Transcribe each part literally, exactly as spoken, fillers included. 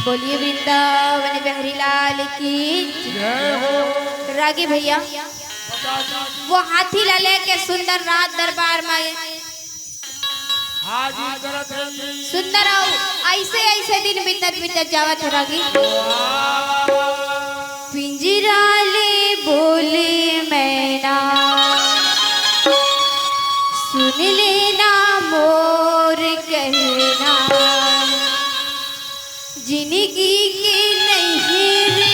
बोलिए वृंदावन बिहारी लाल की। जय हो। रागी भैया, बता दी। वो हाथी ला लेके सुंदर राज दरबार में हाजिर करत है जी। सुंदर अउ ऐसे ऐसे दिन बीतत बीतत जावत है रागी। वाह। पिंजरा ले बोले मैना, सुन लेना मोर कहना। जिंदगी के नहीं रे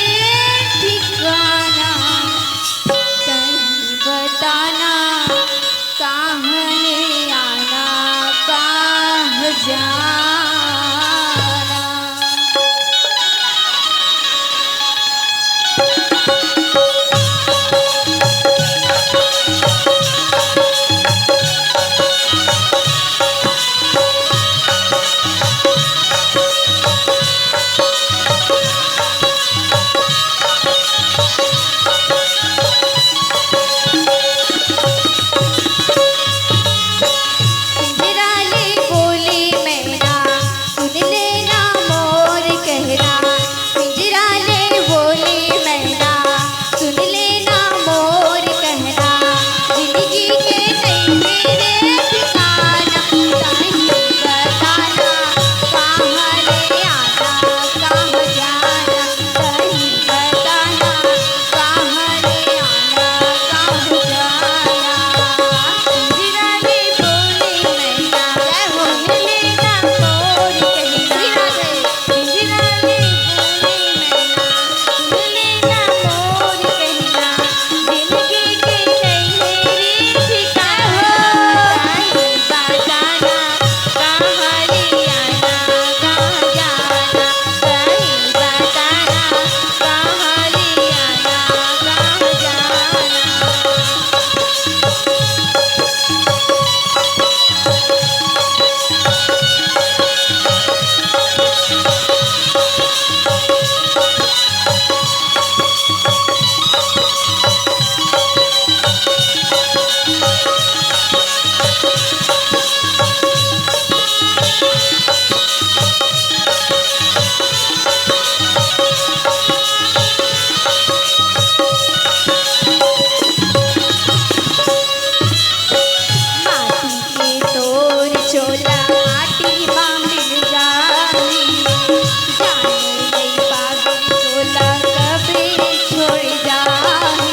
ठिकाना, कहीं बताना कहाँ ले आना, कहाँ जाना। पिंजरा ले बोली मैना, सुन लेना मोर कहना। पिंजरा ले बोली मैना, सुन लेना मोर कहना। जिंदगी के नहीं रे ठिकाना, कहीं बताना कहाँ ले आना, कहाँ जाना। कहीं बताना कहाँ ले आना, कहाँ जाना। पिंजरा ले बोली मैना, जय हो। सुन लेना मोर कहना। पिंजरा ले बोली मैना, सुन लेना मोर कहना। जिंदगी के नहीं रे ठिकाना, कहीं बताना कहाँ ले आना, कहाँ जाना। कहीं बताना कहाँ ले आना, कहाँ जाना। माटी के तोर चोला माटी मा मिल जाही, जाने नइ पाबे तोला कबे छोड़ जाही।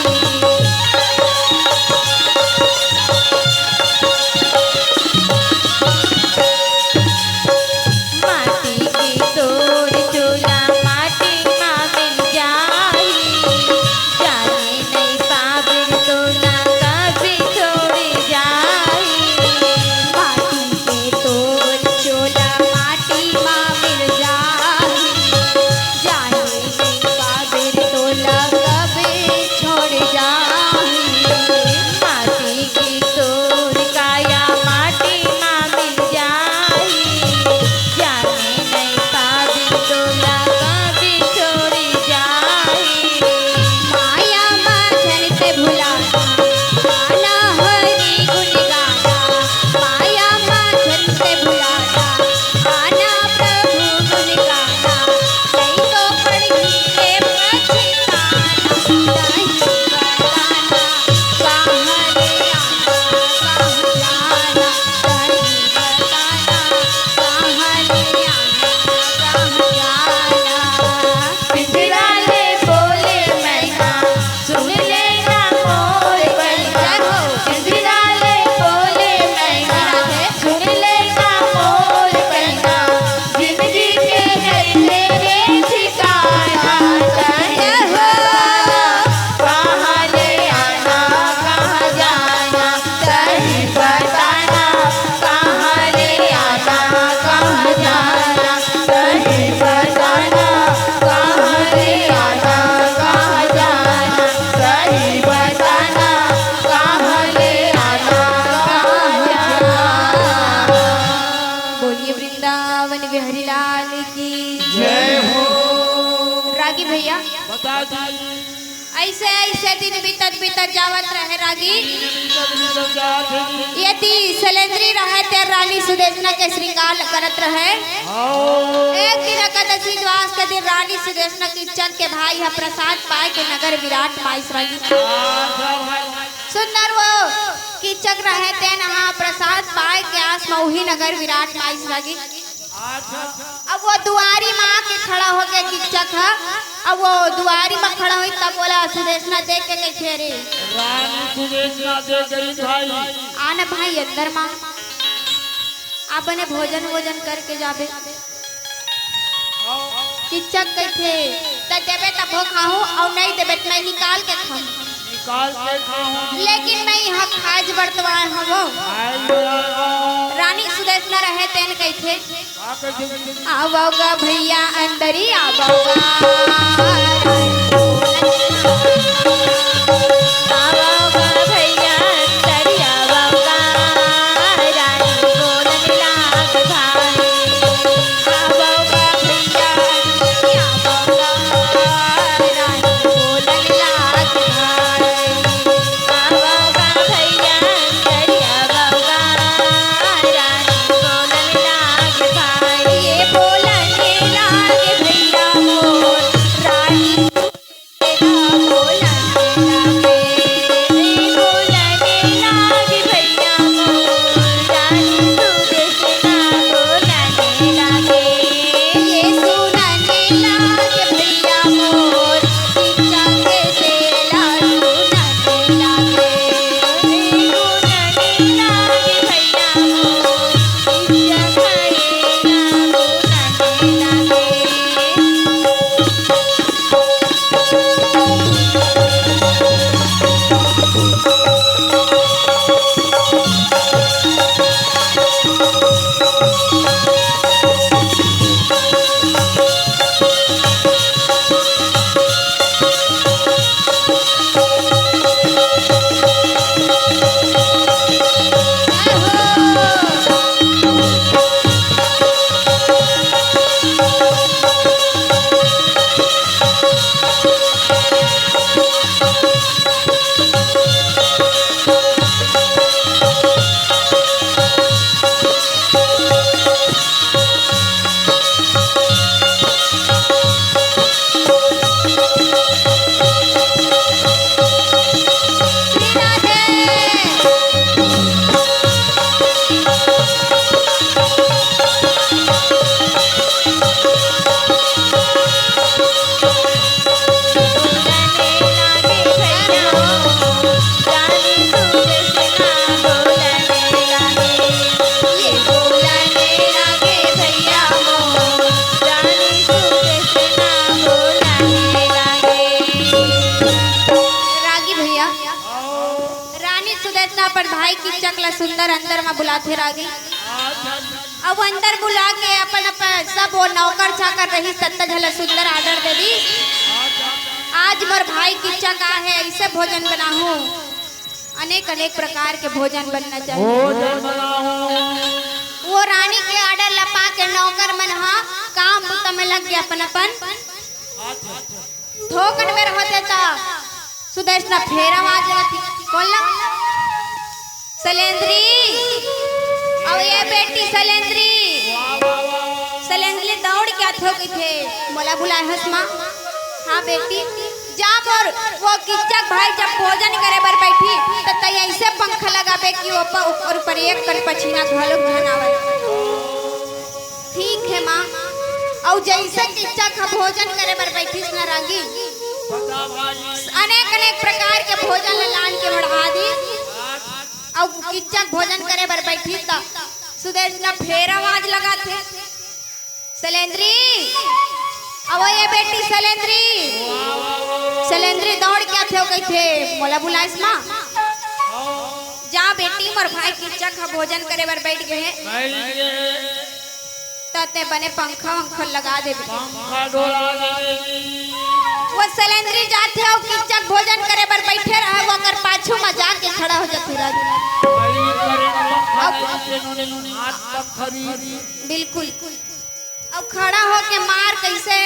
माटी के तोर चोला माटी मा मिल जाही, जाने नइ पाबे तोला कबे छोड़ जाही। माटी के तोर चोला माटी मा मिल जाही, जाने नइ पाबे तोला कबे छोड़ जाही। माटी के तोर काया माटी मा मिल जाही, जाने नइ पाबे तोला कबे छोड़ जाही। माया मा झन ते भुलाना, गाना हरि गुण गाना। माया मा झन ते भुलाना, गाना प्रभु गुण गाना। नइ तो पड़ही रे पछताना, कहीं बताना कहाँ ले आना, कहाँ जाना। कहीं बताना कहाँ ले आना, कहाँ जाना। पिंजरा ले बोले मैना, सुन लेना मोर कहना। पिंजरा ले बोले मैना, सुन लेना मोर कहना। जिंदगी के नइ रे ठिकाना, कहीं बताना कहाँ ले आना, कहाँ जाना। कहीं बताना कहाँ ले आना, कहाँ जाना। कहीं बताना कहाँ ले आना, कहाँ जाना। कहीं बताना कहाँ ले आना, कहाँ जाना। बोलिए वृंदावन बिहारी लाल की जय हो। रागी भैया, बता दी। ऐसे ऐसे दिन बीतत बीतत जावत रहे रागी। ये ती सलेंद्री रहे ते रानी सुदेशना के श्रृंगार करत रहे। आओ। एक दिन कदे चीज आज के दिन रानी सुदेशना किच्चक के भाई ह प्रसाद पाए के नगर विराट म आइस रागी। अच्छा भाई। सुंदर वो किच्चक रहे तेन ह प्रसाद पाए के आस म उही नगर विराट म आइस रागी। अच्छा। अब वो दुआरी म आके खड़ा होगे किच्चक ह। अब वो दुआरी म खड़ा होइस तब ओला सुदेशना देख के कहिथे, "रे।" रानी सुदेशना देख गई भाई। "आ ना भाई अंदर म, आ बने भोजन वोजन करके जाबे।" किच्चक कहिथे, "त देबे तभो खाहूं, अउ नइ देबे त मैं निकाल के खाहूं।" निकाल के खाहूं। "लेकिन मैं इहां खाए बर तो आए हवं।" आए हवं। रानी सुदेशना रहे तेन कहिथे, का कहिथे? "आवव गा भइया अंदरी आवव गा।" आवव गा भइया अंदरी आवव गा। रानी बोलन लाग भाई। आवव गा भइया अंदरी आवव गा। रानी बोलन लाग भाई। आवव गा भइया अंदरी आवव गा। रानी बोलन लाग भाई। ये बोलन लाग भइया मोर। रानी रागी भैया, रानी सुदेशना अपन भाई किच्चक ला सुंदर अंदर मा बुलाथे रागी। अब अंदर बुला के अपन, अपन सब वो नौकर चाकर रहिस, सत्ता झला सुंदर order दे दिस, "आज मोर भाई किच्चक आहे, अइसे भोजन बनाहूं, अनेक अनेक प्रकार के भोजन बनना चाहिए।" भोजन बनाहूं। वो रानी के order ला पा के नौकर मन ह काम बुता में लग गया अपन अपन। थोकन बेर होथे त सुदेशना फेर आवाज लगाथे, "कोन ला?" "सलेंद्री, अउ ये बेटी सलेंद्री।" सलेंद्री दौड़ के आथे, कहिथे, "मोला बुलाए हस माँ?" "हाँ बेटी।" "जा मोर वो किच्चक भाई जब भोजन करे बर बैठी त तैं अइसे पंखा लगाबे कि ओपर ऊपर एक कन पसीना घलोक झन आवय।" "ठीक हे माँ।" अउ जइसे किच्चक ह भोजन करे बर बैठिस न रागी, अनेक अनेक प्रकार के भोजन ल लान के बढ़ा दिस। अउ किच्चक भोजन करे बर बैठिस त सुदेशना फेर आवाज लगाथे, "सलेंद्री, अवो ये बेटी सलेंद्री।" सलेंद्री दौड़ के आथे अउ कहिथे, "मोला बुलाइस माँ?" "जा बेटी, मोर भाई किच्चक ह भोजन करे बर बैठ गे हे।" त तैं बने पंखा वंखा लगा देबे। पंखा डोला देबे। वो सलेंद्री जाथे अउ किच्चक भोजन करे बर बैठे रहे, वो ओकर पाछू म जाके खड़ा हो जाथे राजू। हाथ पकड़ी। बिल्कुल। अउ खड़ा होके मार कइसे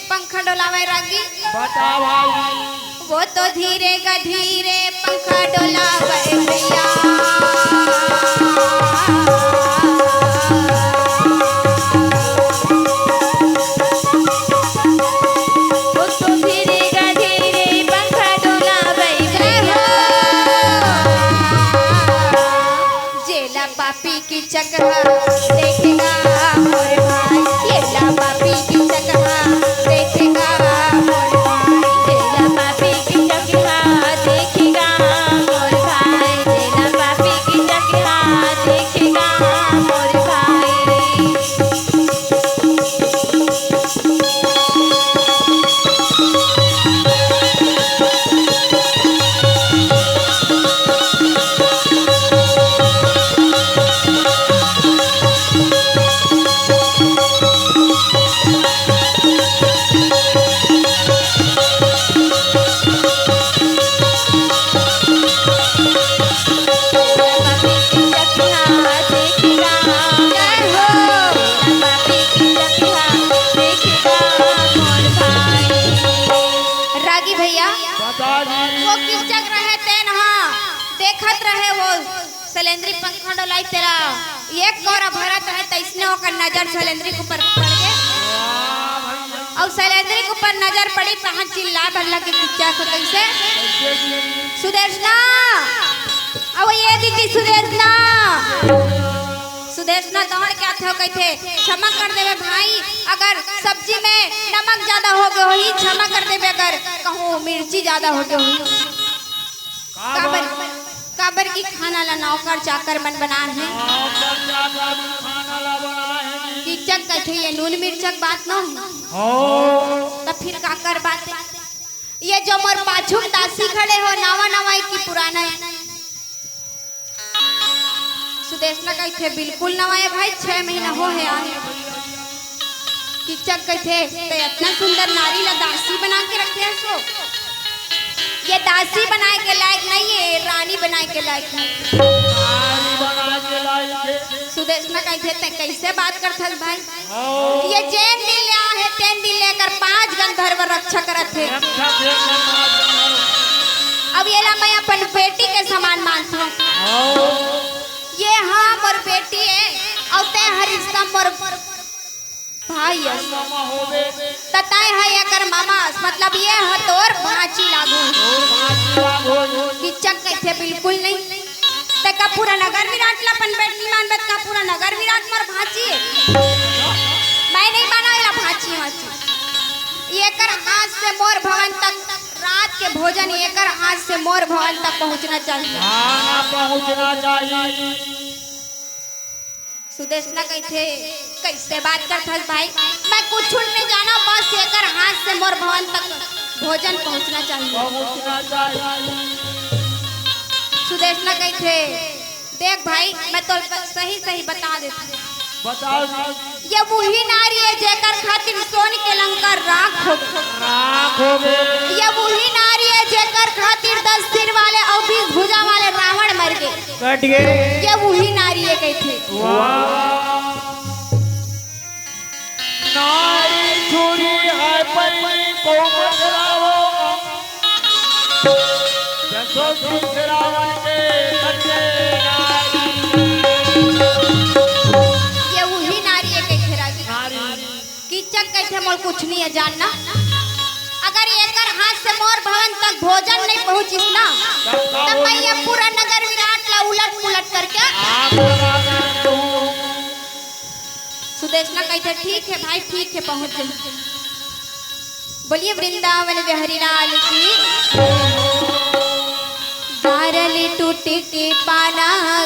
पंखा डोलावे रागी? बता भाई। वो तो धीरे ग धीरे पंखा डोलावे भैया। देखेगा मोर भाई, ये ला पापी कीचक हा, देखेगा मोर भाई, ये ला पापी कीचक हा, देखेगा मोर भाई, ये ला पापी कीचक हा, देखेगा मोर भाई। रागी भैया, बता जी। वो किचक रहे तेन हा, देखत रहे वो सलेंद्री पंखा डोलाई तेरा, एक कोरा भरत रहे, तइसने ओकर नजर सलेंद्री के ऊपर पड़ गे। अउ सलेंद्री के ऊपर नजर पड़ी, तहाँ चिल्ला भर लगे, किचक हो कइसे? सुदेशना, अउ ये दीदी सुदेशना। सुदेशना दौड़ के आथे अउ कहिथे, "क्षमा कर देबे भाई, अगर सब्जी में नमक ज्यादा हो गे होही, क्षमा कर देबे अगर कहूँ मिर्ची ज्यादा हो गे होही।" काबर, काबर कि खाना ला नौकर चाकर मन बनाए हे। नौकर चाकर मन खाना ला बनाए हे। किचक कहिथे, "ये नून मिर्चा के बात न हो।" हो। त फिर काकर बात हे? ये जो मोर पाछू में दासी खड़े हो, नवा नवा हे कि पुराना हे? सुदेशना कहिथे, "बिल्कुल नवा हे भाई, छह महीना हो हे आए।" किचक कहिथे, "ते अतना सुंदर नारी ला दासी बना के रखे हस ओ? ये दासी बनाए के लायक नहीं हे, रानी बनाए के लायक हे।" रानी बनाए के लायक हे। सुदेशना कहिथे, "ते कइसे बात करथस भाई?" ये जेन दिन ले आहे, तेन दिन ले एकर पांच गंधर्व रक्षा करत हे। अब एला मैं अपन बेटी के समान मानथंव। ये हा मोर बेटी हे, अउ ते हर रिश्ता मोर भाई हे। त तैं हा एकर मामा, मतलब ये हा तोर भांची लागू। किचक कहिथे, "बिल्कुल नहीं।" ते का पूरा नगर विराट ला अपन बेटी मानबे, का पूरा नगर विराट मोर भांची हे? मैं नहीं मानंव एला भांची वांची। एकर हाथ से मोर भवन तक रात के भोजन, एकर हाथ से मोर भवन तक पहुंचना चाहिए। हाँ, पहुंचना चाहिए। सुदेशना कहिथे, "कइसे बात करथस भाई? मैं कुछू नहीं जानंव, बस एकर हाथ से मोर भवन तक भोजन पहुंचना चाहिए।" पहुंचना चाहिए। सुदेशना कहिथे, "देख भाई, मैं तोला सही सही बता देथंव।" बताओ जी। ये उही नारी हे जेकर खातिर सोन के लंका राख हो गे। राख हो गे। ये उही नारी हे जेकर खातिर दस सिर वाले अउ बीस भुजा वाले रावण मर गे। कट गे। ये उही नारी हे कहिथे। वाह। नारी छुरी हे पहली को मत लावो। जसो सुख रावण के कटे नारी। ये उही नारी हे कहिथे रागी। नारी। किचक कहिथे, "मोला कुछ नहीं हे जानना। अगर एकर हाथ से मोर भवन तक भोजन नहीं पहुंचिस ना, त मैं ये पूरा नगर विराट ला उलट पुलट करके।" आग लगा दूं। सुदेशना कहिथे, "ठीक हे भाई, ठीक हे, पहुंच जाहूं।" बोलिए वृंदावन बिहारी लाल की। गारल टूट के पाना